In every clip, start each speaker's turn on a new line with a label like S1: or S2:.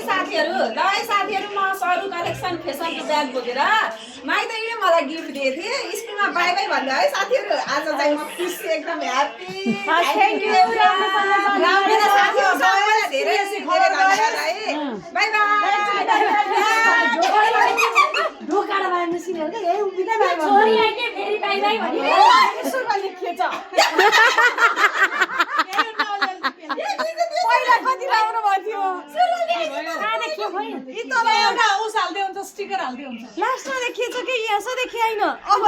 S1: साथीहरु ल है साथीहरु म सरु कलेक्सन फेसनको ब्याग बोकेर माइतैले मलाई गिफ्ट दिएको थिए स्कुलमा बाइ बाइ भन्दा है साथीहरु आज चाहिँ म खुसी एकदम ह्यापी थ्यांक यू राम्रै साथीहरु सबैलाई धेरै धेरै धन्यवाद है बाइ बाइ
S2: ढोकाडा बाइ मसिन हो के ए उभिदै बाइ बाइ
S3: छोरी आइके फेरि बाइ बाइ भन्यो
S2: यसो भन्ने खेच पहिला कति राम्रो भन्थ्यो
S4: यी तल एउटा उस हाल्दै हुन्छ स्टिकर हाल्दै हुन्छ
S2: लास्टमा देखिएछ कि यसो देखि हैन अब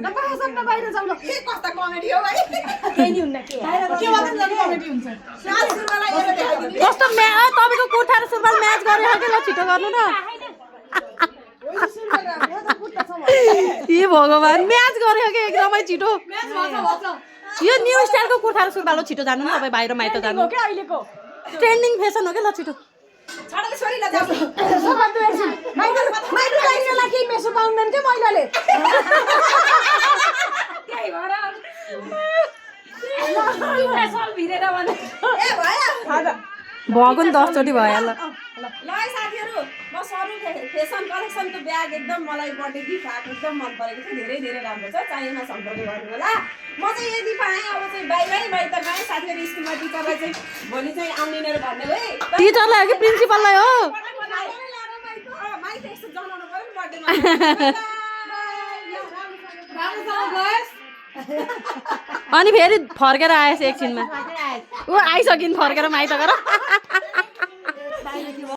S2: नपासम बाहिर जाऊ ल
S1: के कस्ता कमेडी हो भाइ
S2: केही नि हुन्न के
S4: के भन्दा जाने कमेडी हुन्छ
S1: साथीहरुलाई एउटा देखाइदिनु
S5: कस्तो तपाईको कुर्ता र सुरुवाल म्याच गरेर के ल छिटो गर्नु न ए भगवान म्याच गर्यो के एकदमै छिटो यो न्यू स्टाइलको कुर्ता र सुरुवाल छिटो जानु न तपाईँ बाहिर माइत जानु
S2: के अहिलेको
S5: ट्रेन्डिङ फेसन हो के ल छिटो
S1: छाडले छोरीलाई जाऊ
S2: सबैले एकछिन माइनु लाइनला के मेसो पाउँदैन के महिलाले
S3: त्यही भएर सल भिरेर भने
S1: ए भयो
S5: भएको नि 10 चोटि भयो ल
S1: ल है साथीहरु म सरु फेसन कलेक्सनको ब्याग एकदम मलाई बर्थडे गिफ्ट आएको एकदम मन परेको थियो धेरै धेरै राम्रो छ चाहिएमा सम्पर्क गर्नु होला म चाहिँ यदि पाएँ अब चाहिँ बाइ बाइ बाइ त गएँ साथीहरु स्कुलमा टिचरलाई चाहिँ भोलि चाहिँ आउनेर भन्ने है
S5: टिचरलाई हो कि प्रिन्सिपललाई हो
S1: माइक यस्तो जनाउनु पर्यो नि बर्थडेमा
S5: अनि फेरि फर्केर आएछ एकछिनमा ऊ आइसकिन् फर्केर माइत गर